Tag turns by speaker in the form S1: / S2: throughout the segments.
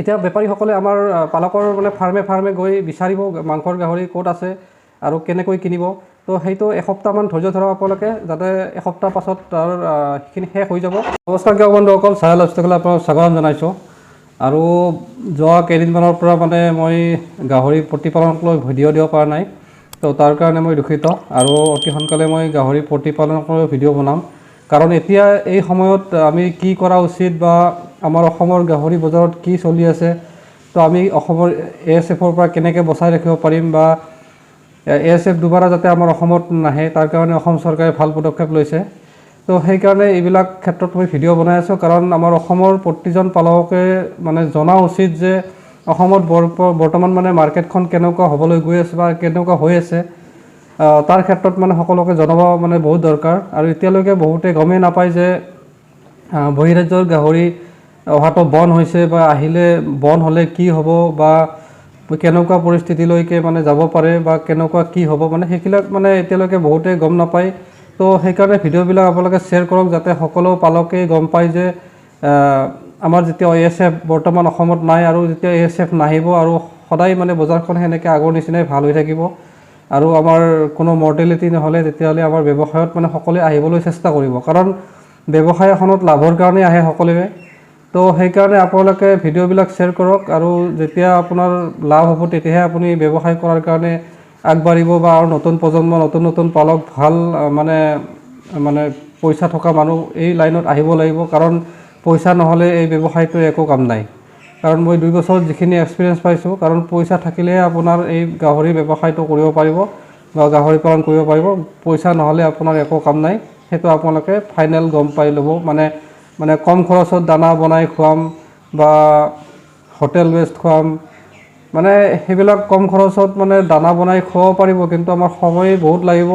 S1: এতিয়া বেপাৰীসকলে আমাৰ পালকৰ মানে ফাৰ্মে ফাৰ্মে গৈ বিচাৰিব মাংসৰ গাহৰি ক'ত আছে আৰু কেনেকৈ কিনিব। তো সেইটো এসপ্তাহমান ধৈৰ্য ধৰক আপোনালোকে, যাতে এসপ্তাহ পাছত তাৰ সেইখিনি শেষ হৈ যাব। নমস্কাৰ কৃষক বন্ধুসকল, চায়া লাইফষ্টাইললৈ আপোনাক স্বাগতম জনাইছোঁ। আৰু যোৱা কেইদিনমানৰ পৰা মানে মই গাহৰি প্ৰতিপালনক লৈ ভিডিঅ' দিব পৰা নাই, তো তাৰ কাৰণে মই দুখিত। আৰু অতি সোনকালে মই গাহৰি প্ৰতিপালনক লৈ ভিডিঅ' বনাম, কাৰণ এতিয়া এই সময়ত আমি কি কৰা উচিত বা আমাৰ অসমৰ গাহৰি বজাৰত কি চলি আছে, তো আমি অসমৰ এ এছ এফৰ পৰা কেনেকৈ বচাই ৰাখিব পাৰিম বা এ এছ এফ দুবাৰা যাতে আমাৰ অসমত নাহে, তাৰ কাৰণে অসম চৰকাৰে ভাল পদক্ষেপ লৈছে। তো সেইকাৰণে এইবিলাক ক্ষেত্ৰত মই ভিডিঅ' বনাই আছোঁ, কাৰণ আমাৰ অসমৰ প্ৰতিজন পালকে মানে জনা উচিত যে অসমত বৰ্তমান মানে মাৰ্কেটখন কেনেকুৱা হ'বলৈ গৈ আছে বা কেনেকুৱা হৈ আছে। তাৰ ক্ষেত্ৰত মানে সকলোকে জনাব মানে বহুত দৰকাৰ। আৰু এতিয়ালৈকে বহুতে গমেই নাপায় যে বহিৰাজ্যৰ গাহৰি অহাটো বন্ধ হৈছে বা আহিলে বন্ধ হ'লে কি হ'ব বা কেনেকুৱা পৰিস্থিতিলৈকে মানে যাব পাৰে বা কেনেকুৱা কি হ'ব, মানে সেইবিলাক মানে এতিয়ালৈকে বহুতে গম নাপায়। তো সেইকাৰণে ভিডিঅ'বিলাক আপোনালোকে শ্বেয়াৰ কৰক, যাতে সকলো পালকেই গম পায় যে আমাৰ যেতিয়া এ এছ এফ বৰ্তমান অসমত নাই আৰু যেতিয়া এ এছ এফ নাহিব আৰু সদায় মানে বজাৰখন সেনেকৈ আগৰ নিচিনাই ভাল হৈ থাকিব আৰু আমাৰ কোনো মৰ্টেলিটি নহ'লে, তেতিয়াহ'লে আমাৰ ব্যৱসায়ত মানে সকলোৱে আহিবলৈ চেষ্টা কৰিব, কাৰণ ব্যৱসায় এখনত লাভৰ কাৰণেই আহে সকলোৱে। তো সেইকাৰণে আপোনালোকে ভিডিঅ'বিলাক শ্বেয়াৰ কৰক আৰু যেতিয়া আপোনাৰ লাভ হ'ব, তেতিয়াহে আপুনি ব্যৱসায় কৰাৰ কাৰণে আগবাঢ়িব বা আৰু নতুন প্ৰজন্ম, নতুন নতুন পালক, ভাল মানে মানে পইচা থকা মানুহ এই লাইনত আহিব লাগিব, কাৰণ পইচা নহ'লে এই ব্যৱসায়টোৰ একো কাম নাই। কাৰণ মই 2 বছৰত যিখিনি এক্সপিৰিয়েঞ্চ পাইছোঁ, কাৰণ পইচা থাকিলেহে আপোনাৰ এই গাহৰি ব্যৱসায়টো কৰিব পাৰিব বা গাহৰি পালন কৰিব পাৰিব। পইচা নহ'লে আপোনাৰ একো কাম নাই, সেইটো আপোনালোকে ফাইনেল গম পাই ল'ব। মানে মানে কম খৰচত দানা বনাই খুৱাম বা হোটেল ৱেষ্ট খুৱাম, মানে সেইবিলাক কম খৰচত মানে দানা বনাই খুৱাব পাৰিব, কিন্তু আমাৰ সময় বহুত লাগিব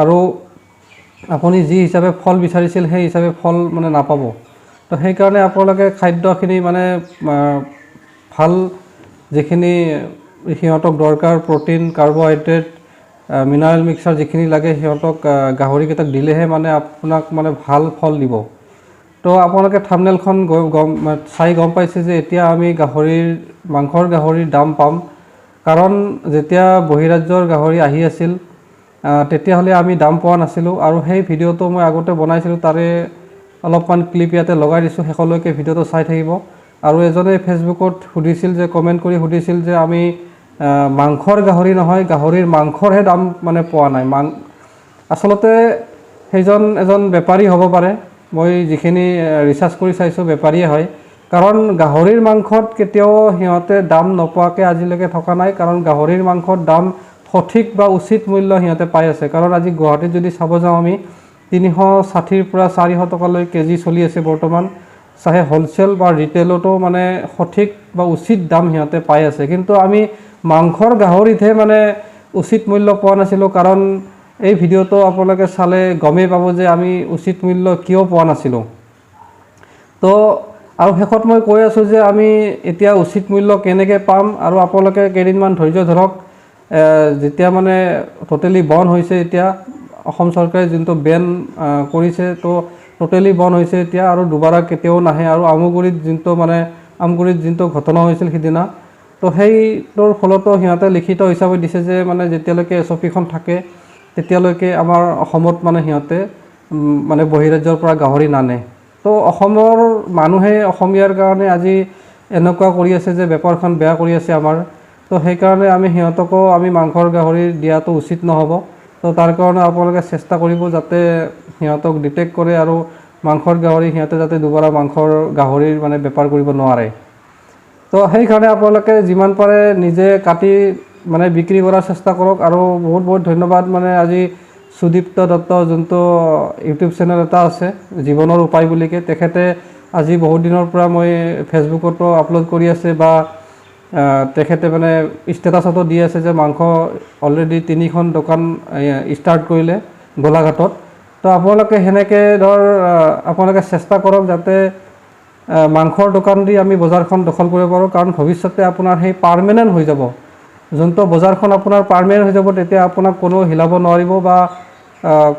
S1: আৰু আপুনি যি হিচাপে ফল বিচাৰিছিল, সেই হিচাপে ফল মানে নাপাব। তো সেইকাৰণে আপোনালোকে খাদ্যখিনি মানে ভাল যিখিনি সিহঁতক দৰকাৰ, প্ৰ'টিন, কাৰ্বহাইড্ৰেট, মিনাৰেল মিক্সাৰ যিখিনি লাগে সিহঁতক গাহৰিকেইটাক দিলেহে মানে আপোনাক মানে ভাল ফল দিব। তো আপোনালোকে থামনেলখন গম চাই গম পাইছে যে এতিয়া আমি গাহৰিৰ মাংসৰ গাহৰিৰ দাম পাম, কাৰণ যেতিয়া বহিৰাজ্যৰ গাহৰি আহি আছিল, তেতিয়াহ'লে আমি দাম পোৱা নাছিলোঁ। আৰু সেই ভিডিঅ'টো মই আগতে বনাইছিলোঁ, তাৰে অলপমান ক্লিপ ইয়াতে লগাই দিছোঁ। শেষলৈকে ভিডিঅ'টো চাই থাকিব। আৰু এজনে ফেচবুকত সুধিছিল যে, কমেণ্ট কৰি সুধিছিল যে আমি মাংসৰ গাহৰি নহয়, গাহৰিৰ মাংসৰহে দাম মানে পোৱা নাই। আচলতে সেইজন এজন বেপাৰী হ'ব পাৰে। মই যিখিনি ৰিচাৰ্চ কৰি চাইছোঁ, বেপাৰীয়ে হয়, কাৰণ গাহৰিৰ মাংসত কেতিয়াও সিহঁতে দাম নোপোৱাকৈ আজিলৈকে থকা নাই, কাৰণ গাহৰিৰ মাংসৰ দাম সঠিক বা উচিত মূল্য সিহঁতে পাই আছে। কাৰণ আজি গুৱাহাটীত যদি চাব যাওঁ আমি, 360ৰ পৰা 400 টকালৈ কেজি চলি আছে বৰ্তমান। চাহে হ'লচেল বা ৰিটেইলতো মানে সঠিক বা উচিত দাম সিহঁতে পাই আছে। কিন্তু আমি মাংসৰ গাহৰিতহে মানে উচিত মূল্য পোৱা নাছিলোঁ, কাৰণ এই ভিডিঅ'টো আপোনালোকে চালে গমেই পাব যে আমি উচিত মূল্য কিয় পোৱা নাছিলোঁ। তো আৰু শেষত মই কৈ আছোঁ যে আমি এতিয়া উচিত মূল্য কেনেকৈ পাম আৰু আপোনালোকে কেইদিনমান ধৈৰ্য ধৰক। যেতিয়া মানে ট'টেলি বন্ধ হৈছে, এতিয়া অসম চৰকাৰে যোনটো বেন কৰিছে, তো ট'টেলি বন্ধ হৈছে এতিয়া আৰু দুবাৰা কেতিয়াও নাহে। আৰু আমগুৰিত যোনটো মানে আমগুৰিত যোনটো ঘটনা হৈছিল সিদিনা, তো সেইটোৰ ফলতো সিহঁতে লিখিত হিচাপে দিছে যে মানে যেতিয়ালৈকে এছ অ' পিখন থাকে, তেতিয়ালৈকে আমাৰ অসমত মানে সিহঁতে মানে বহিৰাজ্যৰ পৰা গাহৰি নানে। তো অসমৰ মানুহে অসমীয়াৰ কাৰণে আজি এনেকুৱা কৰি আছে যে বেপাৰখন বেয়া কৰি আছে আমাৰ। তো সেইকাৰণে আমি সিহঁতকো আমি মাংসৰ গাহৰি দিয়াটো উচিত নহ'ব। তো তাৰ কাৰণে আপোনালোকে চেষ্টা কৰিব যাতে সিহঁতক ডিটেক্ট কৰে আৰু মাংসৰ গাহৰি সিহঁতে যাতে দুবাৰা মাংসৰ গাহৰিৰ মানে বেপাৰ কৰিব নোৱাৰে। তো সেইকাৰণে আপোনালোকে যিমান পাৰে নিজে কাটি মানে বিক্ৰী কৰাৰ চেষ্টা কৰক। আৰু বহুত বহুত ধন্যবাদ, মানে আজি সুদীপ্ত দত্ত যোনটো ইউটিউব চেনেল এটা আছে জীৱনৰ উপায় বুলিকে, তেখেতে আজি বহুত দিনৰ পৰা মই ফেচবুকতো আপলোড কৰি আছে বা তেখেতে মানে ষ্টেটাছতো দি আছে যে মাংস অলৰেডি তিনিখন দোকান ষ্টাৰ্ট কৰিলে গোলাঘাটত। তো আপোনালোকে সেনেকৈ ধৰ আপোনালোকে চেষ্টা কৰক যাতে মাংসৰ দোকান দি আমি বজাৰখন দখল কৰিব পাৰোঁ, কাৰণ ভৱিষ্যতে আপোনাৰ সেই পাৰ্মানেণ্ট হৈ যাব। যোনটো বজাৰখন আপোনাৰ পাৰ্মানেণ্ট হৈ যাব, তেতিয়া আপোনাক কোনো হিলাব নোৱাৰিব বা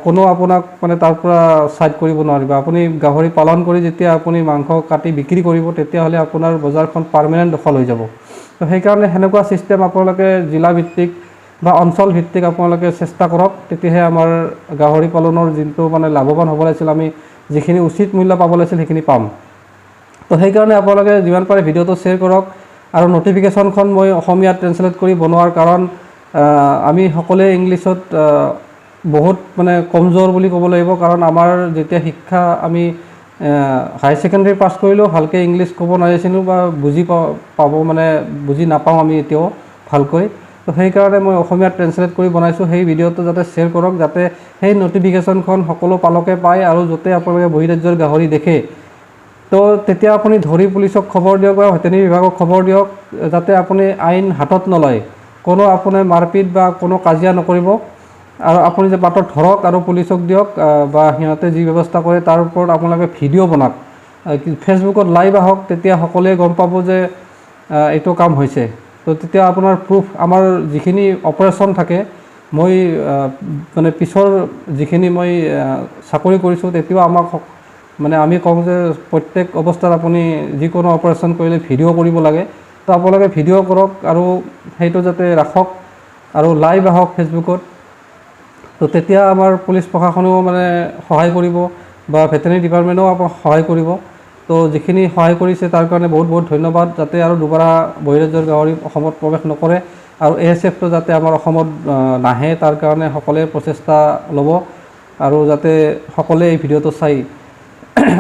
S1: কোনো আপোনাক মানে তাৰ পৰা ছাইড কৰিব নোৱাৰিব। আপুনি গাহৰি পালন কৰি যেতিয়া আপুনি মাংস কাটি বিক্ৰী কৰিব, তেতিয়াহ'লে আপোনাৰ বজাৰখন পাৰ্মানেণ্ট দখল হৈ যাব। তো সেইকাৰণে সেনেকুৱা ছিষ্টেম আপোনালোকে জিলাভিত্তিক বা অঞ্চল ভিত্তিক আপোনালোকে চেষ্টা কৰক। তেতিয়াহে আমাৰ গাহৰি পালনৰ যোনটো মানে লাভৱান হ'ব লাগিছিল, আমি যিখিনি উচিত মূল্য পাব লাগিছিল, সেইখিনি পাম। তো সেইকাৰণে আপোনালোকে যিমান পাৰে ভিডিঅ'টো শ্বেয়াৰ কৰক। আৰু ন'টিফিকেশ্যনখন মই অসমীয়াত ট্ৰেঞ্চলেট কৰি বনোৱাৰ কাৰণ আমি সকলোৱে ইংলিছত বহুত মানে কমজোৰ বুলি ক'ব লাগিব। কাৰণ আমাৰ যেতিয়া শিক্ষা, আমি হায়াৰ ছেকেণ্ডেৰী পাছ কৰিলেও ভালকৈ ইংলিছ ক'ব নাজানিছিলোঁ বা বুজি পাব মানে বুজি নাপাওঁ আমি এতিয়াও ভালকৈ। তো সেইকাৰণে মই অসমীয়াত ট্ৰেঞ্চলেট কৰি বনাইছোঁ। সেই ভিডিঅ'টো যাতে শ্বেয়াৰ কৰক, যাতে সেই ন'টিফিকেশ্যনখন সকলো পালকে পায় আৰু য'তে আপোনালোকে বহিৰাজ্যৰ গাহৰি দেখে, তো তেতিয়া আপুনি ধৰি পুলিচক খবৰ দিয়ক বা ভেটেনেৰী বিভাগক খবৰ দিয়ক, যাতে আপুনি আইন হাতত নলয়, কোনো আপুনি মাৰপিট বা কোনো কাজিয়া নকৰিব আৰু আপুনি যে বাটত ধৰক আৰু পুলিচক দিয়ক বা সিহঁতে যি ব্যৱস্থা কৰে তাৰ ওপৰত আপোনালোকে ভিডিঅ' বনাওক, ফেচবুকত লাইভ আহক। তেতিয়া সকলোৱে গম পাব যে এইটো কাম হৈছে। তো তেতিয়া আপোনাৰ প্ৰুফ, আমাৰ যিখিনি অপাৰেশ্যন থাকে, মই মানে পিছৰ যিখিনি মই চাকৰি কৰিছোঁ, তেতিয়াও আমাক মানে আমি কওঁ যে প্ৰত্যেক অৱস্থাত আপুনি যিকোনো অপাৰেশ্যন কৰিলে ভিডিঅ' কৰিব লাগে। তো আপোনালোকে ভিডিঅ' কৰক আৰু সেইটো যাতে ৰাখক আৰু লাইভ আহক ফেচবুকত। তো তেতিয়া আমাৰ পুলিচ প্ৰশাসনেও মানে সহায় কৰিব বা ভেটেনেৰী ডিপাৰ্টমেণ্টেও আপোনাক সহায় কৰিব। তো যিখিনি সহায় কৰিছে, তাৰ কাৰণে বহুত বহুত ধন্যবাদ। যাতে আৰু দুবাৰা বহিৰাজ্যৰ গাহৰি অসমত প্ৰৱেশ নকৰে আৰু এএছএফটো যাতে আমাৰ অসমত নাহে, তাৰ কাৰণে সকলোৱে প্ৰচেষ্টা ল'ব আৰু যাতে সকলোৱে এই ভিডিঅ'টো চাই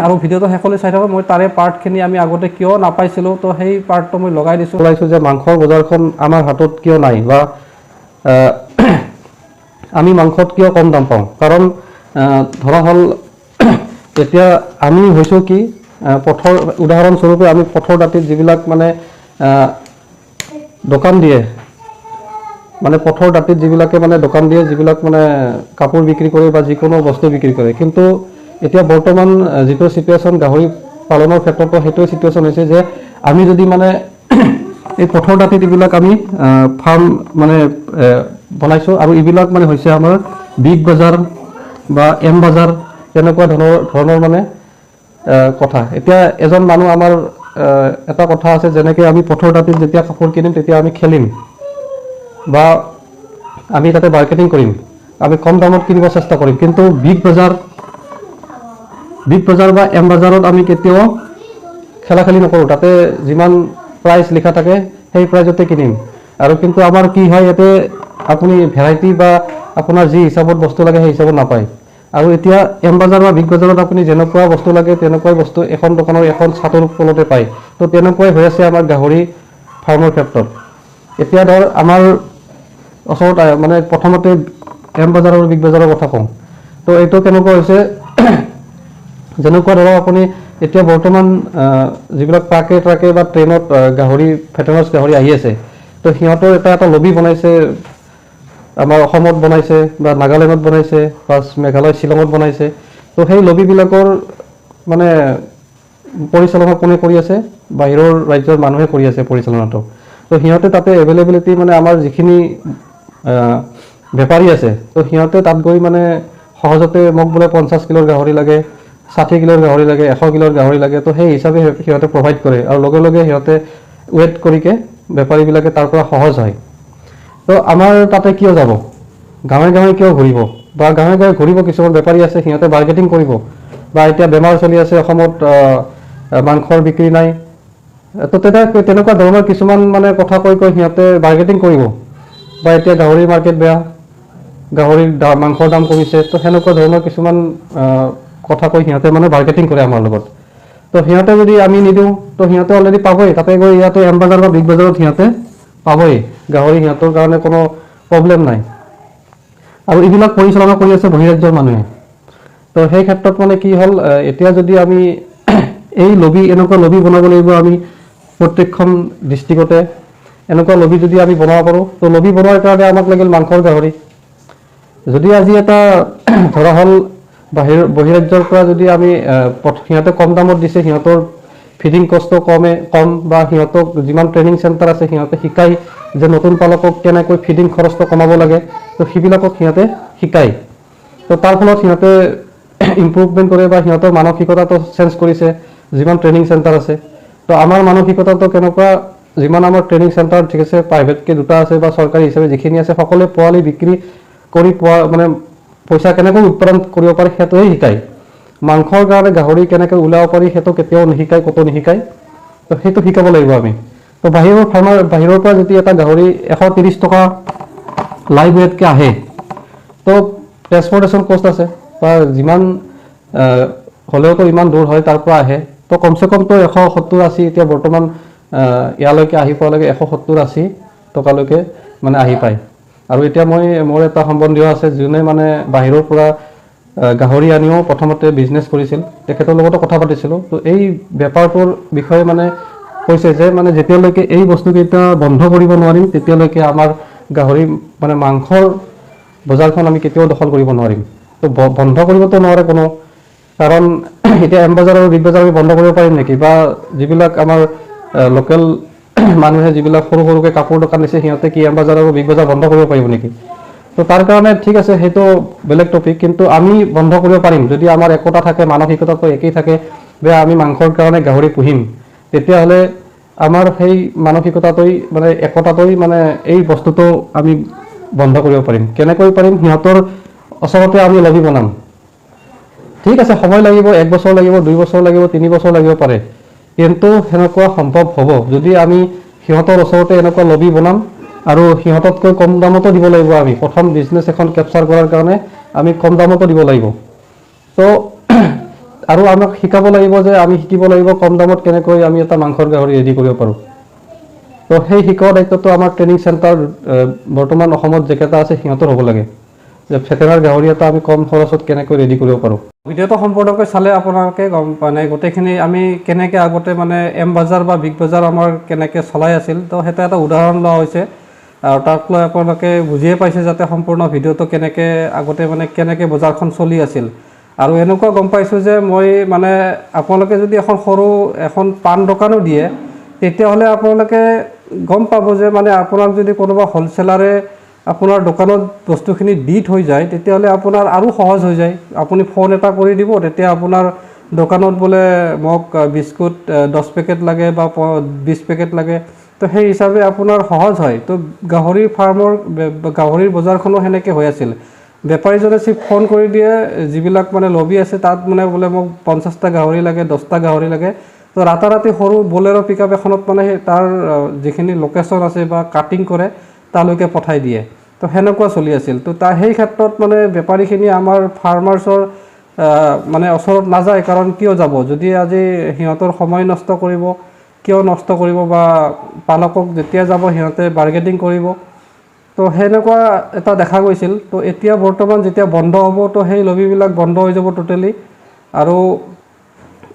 S1: আৰু ভিডিঅ'টো শেষলৈ চাই থাকক। মই তাৰে পাৰ্টখিনি আমি আগতে কিয় নাপাইছিলোঁ, তো সেই পাৰ্টটো মই লগাই দিছোঁ। ওলাইছোঁ যে মাংসৰ বজাৰখন আমাৰ হাতত কিয় নাই বা আমি মাংসত কিয় কম দাম পাওঁ। কাৰণ ধৰা হ'ল এতিয়া আমি হৈছোঁ কি, পথৰ উদাহৰণস্বৰূপে আমি পথৰ দাঁতিত যিবিলাক মানে দোকান দিয়ে, মানে পথৰ দাঁতিত যিবিলাকে মানে দোকান দিয়ে, যিবিলাক মানে কাপোৰ বিক্ৰী কৰে বা যিকোনো বস্তু বিক্ৰী কৰে। কিন্তু এতিয়া বৰ্তমান যিটো চিটুৱেশ্যন গাহৰি পালনৰ ক্ষেত্ৰতো সেইটোৱে চিটুৱেশ্যন হৈছে যে আমি যদি মানে এই পথৰ দাঁতিত এইবিলাক আমি ফাৰ্ম মানে বনাইছোঁ আৰু এইবিলাক মানে হৈছে আমাৰ বিগ বজাৰ বা এম বজাৰ, তেনেকুৱা ধৰণৰ ধৰণৰ মানে কথা। এতিয়া এজন মানুহ আমাৰ এটা কথা আছে, যেনেকৈ আমি পথৰ দাঁতিত যেতিয়া কাপোৰ কিনিম, তেতিয়া আমি খেলিম বা আমি তাতে মাৰ্কেটিং কৰিম, আমি কম দামত কিনিব চেষ্টা কৰিম। কিন্তু বিগ বজাৰ বা এম বজাৰত আমি কেতিয়াও খেলা খেলি নকৰোঁ। তাতে যিমান প্ৰাইচ লিখা থাকে, সেই প্ৰাইজতে কিনিম। আৰু কিন্তু আমাৰ কি হয়, ইয়াতে আপুনি ভেৰাইটি বা আপোনাৰ যি হিচাপত বস্তু লাগে, সেই হিচাপত নাপায়। আৰু এতিয়া এম বজাৰ বা বিগ বজাৰত আপুনি যেনেকুৱা বস্তু লাগে, তেনেকুৱাই বস্তু এখন দোকানৰ এখন ছাতৰ তলতে পায়। তো তেনেকুৱাই হৈ আছে আমাৰ গাহৰি ফাৰ্মৰ ক্ষেত্ৰত। এতিয়া ধৰ আমাৰ ওচৰত মানে প্ৰথমতে এম বজাৰ আৰু বিগ বজাৰৰ কথা কওঁ। তো এইটো কেনেকুৱা হৈছে, যেনেকুৱা ধৰক আপুনি এতিয়া বৰ্তমান যিবিলাক ট্ৰাকে ট্ৰাকে বা ট্ৰেইনত গাহৰি, ফেটেনাছ গাহৰি আহি আছে, তো সিহঁতৰ এটা এটা লবি বনাইছে। আমাৰ অসমত বনাইছে বা নাগালেণ্ডত বনাইছে বা মেঘালয়, শ্বিলঙত বনাইছে। তো সেই লবিবিলাকৰ মানে পৰিচালনা কোনে কৰি আছে? বাহিৰৰ ৰাজ্যৰ মানুহে কৰি আছে পৰিচালনাটো। তো সিহঁতে তাতে এভেইলেবিলিটি মানে আমাৰ যিখিনি বেপাৰী আছে, তো সিহঁতে তাত গৈ মানে সহজতে মোক বোলে 50 কিলোৰ গাহৰি লাগে, 60 কিলোৰ গাহৰি লাগে, 100 কিলোৰ গাহৰি লাগে, তো সেই হিচাপে সিহঁতে প্ৰভাইড কৰে আৰু লগে লগে সিহঁতে ৱেইট কৰিকে বেপাৰীবিলাকে তাৰ পৰা সহজ হয়। তো আমাৰ তাতে কিয় যাব? গাঁৱে গাঁৱে কিয় ঘূৰিব? বা গাঁৱে গাঁৱে ঘূৰিব, কিছুমান বেপাৰী আছে, সিহঁতে মাৰ্কেটিং কৰিব বা এতিয়া বেমাৰ চলি আছে অসমত, মাংসৰ বিক্ৰী নাই, তো তেতিয়া তেনেকুৱা ধৰণৰ কিছুমান মানে কথা কৈ কৈ সিহঁতে মাৰ্কেটিং কৰিব বা এতিয়া গাহৰিৰ মাৰ্কেট বেয়া, গাহৰিৰ মাংসৰ দাম কমিছে, তো সেনেকুৱা ধৰণৰ কিছুমান কথা কৈ সিহঁতে মানে মাৰ্কেটিং কৰে আমাৰ লগত। তো সিহঁতে যদি আমি নিদিওঁ, তো সিহঁতে অলৰেডি পাবই তাতে গৈ। ইয়াতে এম বজাৰ বা বিগ বজাৰত সিহঁতে পাবই গাহৰি, সিহঁতৰ কাৰণে কোনো প্ৰব্লেম নাই। আৰু এইবিলাক পৰিচালনা কৰি আছে বহিৰাজ্যৰ মানুহে। তো সেই ক্ষেত্ৰত মানে কি হ'ল, এতিয়া যদি আমি এই লবি, এনেকুৱা লবি বনাব লাগিব আমি প্ৰত্যেকখন ডিষ্ট্ৰিক্টতে, এনেকুৱা লবি যদি আমি বনাব পাৰোঁ, তো লবি বনোৱাৰ কাৰণে আমাক লাগিল মাংসৰ গাহৰি। যদি আজি এটা ধৰা হ'ল বহিৰাজ্যৰ পৰা যদি আমি সিহঁতে কম দামত দিছে, সিহঁতৰ ফিডিং কষ্টটো কম বা সিহঁতক যিমান ট্ৰেইনিং চেণ্টাৰ আছে, সিহঁতে শিকায় যে নতুন পালকক কেনেকৈ ফিডিং খৰচটো কমাব লাগে। তো সেইবিলাকক সিহঁতে শিকায়। তো তাৰ ফলত সিহঁতে ইম্প্ৰুভমেণ্ট কৰে বা সিহঁতৰ মানসিকতাটো চেঞ্জ কৰিছে, যিমান ট্ৰেইনিং চেণ্টাৰ আছে। তো আমাৰ মানসিকতাটো কেনেকুৱা, যিমান আমাৰ ট্ৰেইনিং চেণ্টাৰ, ঠিক আছে, প্ৰাইভেটকৈ দুটা আছে বা চৰকাৰী হিচাপে যিখিনি আছে, সকলোৱে পোৱালি বিক্ৰী কৰি পোৱা মানে পইচা কেনেকৈ উৎপাদন কৰিব পাৰে সেইটোহে শিকায়। মাংসৰ কাৰণে গাহৰি কেনেকৈ ওলাব পাৰি সেইটো কেতিয়াও নিশিকায়, ক'তো নিশিকায়। তো সেইটো শিকাব লাগিব আমি। তো বাহিৰৰ ফাৰ্মাৰ, বাহিৰৰ পৰা যদি এটা গাহৰি 130 টকা লাইভ ৱেটকৈ আহে, তো ট্ৰেন্সপৰ্টেশ্যন কষ্ট আছে বা যিমান হ'লেওতো ইমান দূৰ হয়, তাৰ পৰা আহে, তো কমচে কমতো 170-80, এতিয়া বৰ্তমান ইয়ালৈকে আহি পোৱালৈকে 170-80 টকালৈকে মানে আহি পায়। আৰু এতিয়া মই মোৰ এটা সম্বন্ধীয় আছে, যোনে মানে বাহিৰৰ পৰা গাহৰি আনিও প্ৰথমতে বিজনেছ কৰিছিল। তেখেতৰ লগতো কথা পাতিছিলোঁ। তো এই বেপাৰটোৰ বিষয়ে মানে কৈছে যে মানে যেতিয়ালৈকে এই বস্তুকেইটা বন্ধ কৰিব নোৱাৰিম, তেতিয়ালৈকে আমাৰ গাহৰি মানে মাংসৰ বজাৰখন আমি কেতিয়াও দখল কৰিব নোৱাৰিম। তো বন্ধ কৰিবতো নোৱাৰে কোনো, কাৰণ এতিয়া এম বজাৰ আৰু বিগ বজাৰ আমি বন্ধ কৰিব পাৰিম নেকি? বা যিবিলাক আমাৰ লোকেল মানুহে যিবিলাক সৰু সৰুকৈ কাপোৰ দোকান দিছে, সিহঁতে কি এম বজাৰ আৰু বিগ বজাৰ বন্ধ কৰিব পাৰিব নেকি? তো তাৰ কাৰণে ঠিক আছে, সেইটো বেলেগ টপিক। কিন্তু আমি বন্ধ কৰিব পাৰিম যদি আমাৰ একতা থাকে, মানসিকতাটো একেই থাকে যে আমি মাংসৰ কাৰণে গাহৰি পুহিম। তেতিয়াহ'লে আমাৰ সেই মানসিকতাটোই মানে একতাটোই মানে এই বস্তুটো আমি বন্ধ কৰিব পাৰিম। কেনেকৈ পাৰিম? সিহঁতৰ ওচৰতে আমি লবি বনাম। ঠিক আছে, সময় লাগিব, এক বছৰ লাগিব, 2 বছৰ লাগিব, 3 বছৰ লাগিব পাৰে, কিন্তু সেনেকুৱা সম্ভৱ হ'ব যদি আমি সিহঁতৰ ওচৰতে এনেকুৱা লবি বনাম আৰু সিহঁততকৈ কম দামতো দিব লাগিব। আমি প্ৰথম বিজনেছ এখন কেপচাৰ কৰাৰ কাৰণে আমি কম দামতো দিব লাগিব। তো আৰু আমাক শিকাব লাগিব যে আমি শিকিব লাগিব কম দামত কেনেকৈ আমি এটা মাংসৰ গাহৰি ৰেডি কৰিব পাৰোঁ। তো সেই শিকোৱা দায়িত্বটো আমাৰ ট্ৰেইনিং চেণ্টাৰ বৰ্তমান অসমত যিকেইটা আছে সিহঁতৰ হ'ব লাগে, যে ফেটেনাৰ গাহৰি এটা আমি কম খৰচত কেনেকৈ ৰেডি কৰিব পাৰোঁ। ভিডিঅ'টো সম্পূৰ্ণকৈ চালে আপোনালোকে গম মানে গোটেইখিনি আমি কেনেকৈ আগতে মানে এম বজাৰ বা বিগ বজাৰ আমাৰ কেনেকৈ চলাই আছিল, তো সেইটো এটা উদাহৰণ লোৱা হৈছে। আৰু তাক লৈ আপোনালোকে বুজিয়ে পাইছে যাতে সম্পূৰ্ণ ভিডিঅ'টো কেনেকৈ আগতে মানে কেনেকৈ বজাৰখন চলি আছিল। আৰু এনেকুৱা গম পাইছোঁ যে মই মানে আপোনালোকে যদি এখন সৰু এখন পাণ দোকানো দিয়ে, তেতিয়াহ'লে আপোনালোকে গম পাব যে মানে আপোনাক যদি কোনোবা হ'লচেলাৰে আপোনাৰ দোকানত বস্তুখিনি দি থৈ যায়, তেতিয়াহ'লে আপোনাৰ আৰু সহজ হৈ যায়। আপুনি ফোন এটা কৰি দিব, তেতিয়া আপোনাৰ দোকানত বোলে মোক বিস্কুট 10 পেকেট লাগে বা 20 পেকেট লাগে, তো সেই হিচাপে আপোনাৰ সহজ হয়। তো গাহৰিৰ ফাৰ্মৰ গাহৰিৰ বজাৰখনো সেনেকৈ হৈ আছিল। বেপাৰীজনে চিৰ্ফ ফোন কৰি দিয়ে, যিবিলাক মানে লবি আছে তাত মানে বোলে মোক 50টা গাহৰি লাগে, 10টা গাহৰি লাগে, তো ৰাতাৰাতি সৰু বলেৰ' পিক আপ এখনত মানে সেই তাৰ যিখিনি লোকেশ্যন আছে বা কাটিং কৰে তালৈকে পঠাই দিয়ে। তো সেনেকুৱা চলি আছিল। তো তাৰ সেই ক্ষেত্ৰত মানে বেপাৰীখিনি আমাৰ ফাৰ্মাৰ্ছৰ মানে ওচৰত নাযায়। কাৰণ কিয় যাব যদি আজি সিহঁতৰ সময় নষ্ট কৰিব, কিয় নষ্ট কৰিব? বা পালকক যেতিয়া যাব সিহঁতে বাৰ্গেনিং কৰিব। তো সেনেকুৱা এটা দেখা গৈছিল। তো এতিয়া বৰ্তমান যেতিয়া বন্ধ হ'ব, তো সেই লবিবিলাক বন্ধ হৈ যাব টোটেলি। আৰু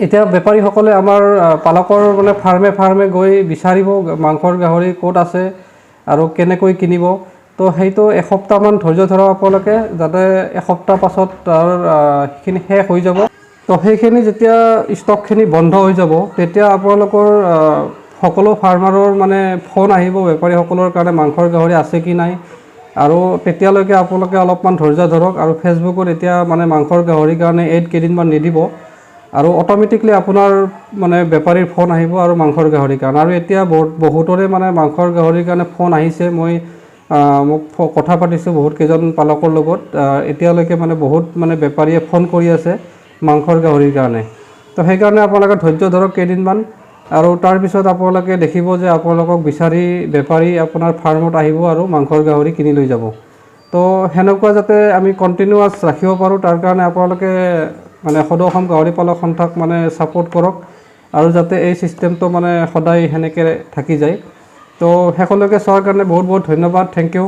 S1: এতিয়া বেপাৰীসকলে আমাৰ পালকৰ মানে ফাৰ্মে ফাৰ্মে গৈ বিচাৰিব মাংসৰ গাহৰি ক'ত আছে আৰু কেনেকৈ কিনিব। তো সেইটো এসপ্তাহমান ধৈৰ্য ধৰক আপোনালোকে, যাতে এসপ্তাহ পাছত তাৰ সেইখিনি শেষ হৈ যাব। তো সেইখিনি যেতিয়া ষ্টকখিনি বন্ধ হৈ যাব, তেতিয়া আপোনালোকৰ সকলো ফাৰ্মাৰৰ মানে ফোন আহিব বেপাৰীসকলৰ কাৰণে, মাংসৰ গাহৰি আছে কি নাই। আৰু তেতিয়ালৈকে আপোনালোকে অলপমান ধৈৰ্য ধৰক আৰু ফেচবুকত এতিয়া মানে মাংসৰ গাহৰিৰ কাৰণে এড কেইদিনমান নিদিব আৰু অট'মেটিকলি আপোনাৰ মানে বেপাৰীৰ ফোন আহিব আৰু মাংসৰ গাহৰিৰ কাৰণে। আৰু এতিয়া বহুত বহুতৰে মানে মাংসৰ গাহৰিৰ কাৰণে ফোন আহিছে। মই মোক কথা পাতিছোঁ বহুত কেইজন পালকৰ লগত। এতিয়ালৈকে মানে বহুত মানে বেপাৰীয়ে ফোন কৰি আছে মাংসৰ গাহৰিৰ কাৰণে। তো সেইকাৰণে আপোনালোকে ধৈৰ্য ধৰক কেইদিনমান আৰু তাৰপিছত আপোনালোকে দেখিব যে আপোনালোকক বিচাৰি বেপাৰী আপোনাৰ ফাৰ্মত আহিব আৰু মাংসৰ গাহৰি কিনি লৈ যাব। তো সেনেকুৱা যাতে আমি কণ্টিনিউৱাছ ৰাখিব পাৰোঁ, তাৰ কাৰণে আপোনালোকে মানে সদৌ অসম গাহৰি পালক সন্থাক মানে ছাপোৰ্ট কৰক আৰু যাতে এই ছিষ্টেমটো মানে সদায় সেনেকৈ থাকি যায়। তো শেষলৈকে চোৱাৰ কাৰণে বহুত বহুত ধন্যবাদ। Thank U.